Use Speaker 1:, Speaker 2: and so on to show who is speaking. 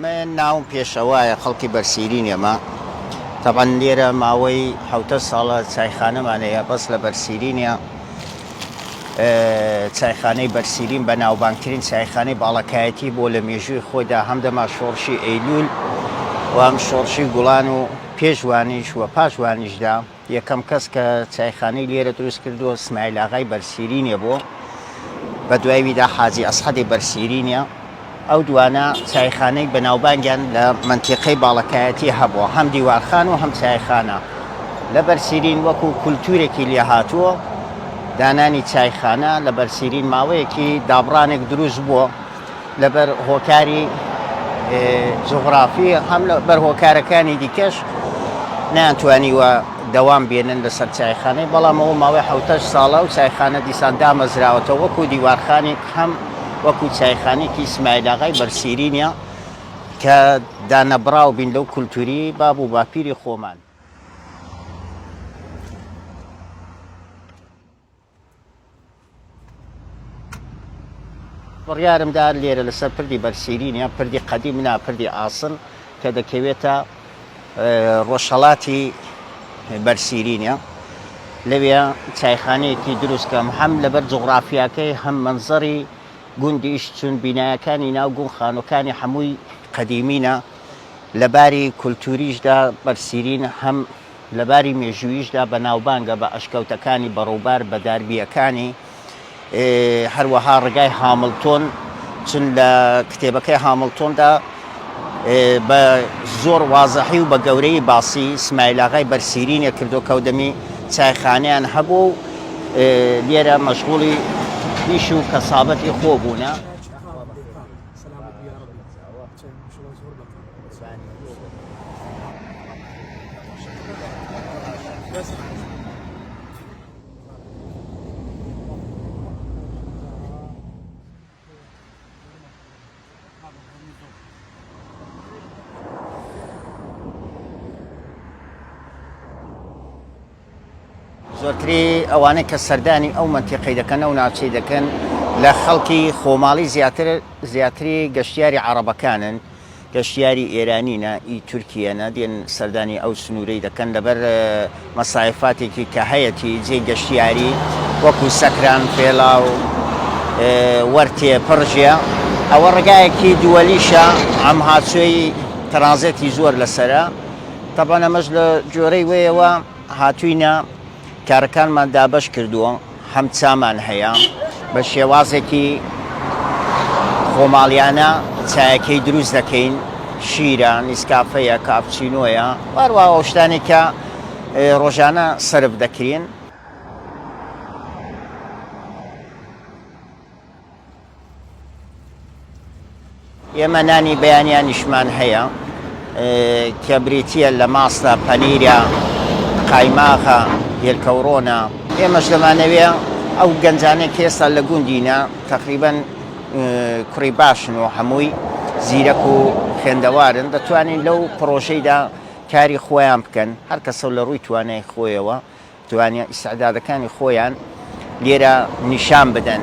Speaker 1: من ناوم پێشەوایە خەڵکی بەرسیرینێمە تەبعەن لێرە ماوەی حەوتە ساڵە چایخانەمان هەیە بەس لە بەرسیرینە چایخانەی بەرسیرین بە ناوبانگترین چایخانەی باڵەکایەتی بۆ لە مێژووی خۆیدا هەم دەما شۆڕشی ئەیلول و هەم شۆڕشی گوڵان و پێشوانیش و پاشوانیشدا یەکەم کەس کە چایخانەی لێرە دروست کردووە سمایل ئاغای بەرسیرینێ بووە، بە دوای ویدا حاجی ئەسحەدی بەرسیرینە. ئەو دوانە چایخانەی بەناوبانگیان لە مەنتیقەی باڵەکایەتی هەبووە، هەم دیوارخان و هەم چایخانە. لە بەرسیرین وەکوو کولتوورێکی لێهاتووە دانانی چایخانە لە بەرسیرین ماوەیەکی دابڕانێک دروست بووە. لەبەر هۆکاری جوغرافی هەم لەبەر هۆکارەکانی دیکەش نەیانتوانیوە دەوام بێنن لەسەر چایخانەی بەڵام ئەوە ماوەی حوتەش ساڵە و چایخانە دیسان دامەزراوەتەوە وەکو دیوارخانێک هەم وەکو چایخانێکی سمایلاغای بەرسیرینە کە دانەبراو بین لەو کولتوری باب و باپیری خۆمان. بڕیارم دا لێرە لەسەر پردی بەرسیرین یان پردی قەدیم نا پردی ئاسن کە دەکەوێتە ڕۆژهەڵاتی بەرسیرینە لەوێ چایخانەیەکی دروست کەم هەم لەبەر جوغرافیاکەی هەم مەنزەری گوندیش چون بینایەکانی ناو گوند خانوەکانی هەمووی قەدیمینە لەباری کولتوریشدا بەرسیرین هەم لە باری مێژووییشدا بەناوبانگە بە ئەشکەوتەکانی بەڕووبار، بە داربییەکانی، هەروەها ڕێگای هامڵتۆن، چون لە کتێبەکەی هامڵتۆندا بە زۆر وازحی و بە گەورەیی باسی سمایلاغای بەرسیرینێ کردو کەو دەمی چایخانەیان هەبوو و لێرە مەشغوڵی ئیش و کەسابەتی خۆ بوونە. زۆرتری ئەوانەی کە سەردانی ئەو مەنتیقەی دەکەن ئەو ناوچەی دەکەن لە خەڵکی خۆماڵی زیاتر زیاتری گەشتیاری عەڕەبەکانن گەشتیاری ئێرانی نا ئی تورکیە نا دێن سەردانی ئەو سنوورەی دەکەن لەبەر مەسایفاتێکی کە هەیەتی جێی گەشتیاری وەکو سەکران فێڵاو وەرتێ پڕژێ ئەوە ڕێگایەکی دووەلیشە ئەم هاچۆی ترانزێتی زۆر لەسەرە تەبعەن ئەمەش لە جۆرەی وەیەوە هاتووینە کارەکانمان دابەش کردووە، هەم چامان هەیە بە شێوازێکی خۆماڵیانە چایەکەی دروست دەکەین، شیرە، نیسکافەیە، کاپچینۆیە و هەروەها ئەو شتانەی کە ڕۆژانە سەرف دەکرێن. ئێمە نانی بەیانیانیشمان هەیە کە بریتییە لە ماستە، پەنیرە، قایماغە، هێلکەوڕۆنە. ئێمەش دەمانەوێ ئەو گەنجانەی کە ئێستا لە گوندینە تەقریبەن کوڕی باشن و هەمووی زیرەک و خوێندەوارن، دەتوانین لەو پڕۆژەیدا کاری خۆیان بکەن، هەر کەسەو لە ڕووی توانای خۆیەوە توانیان ئیستعدادەکانی خۆیان لێرە نیشان بدەن.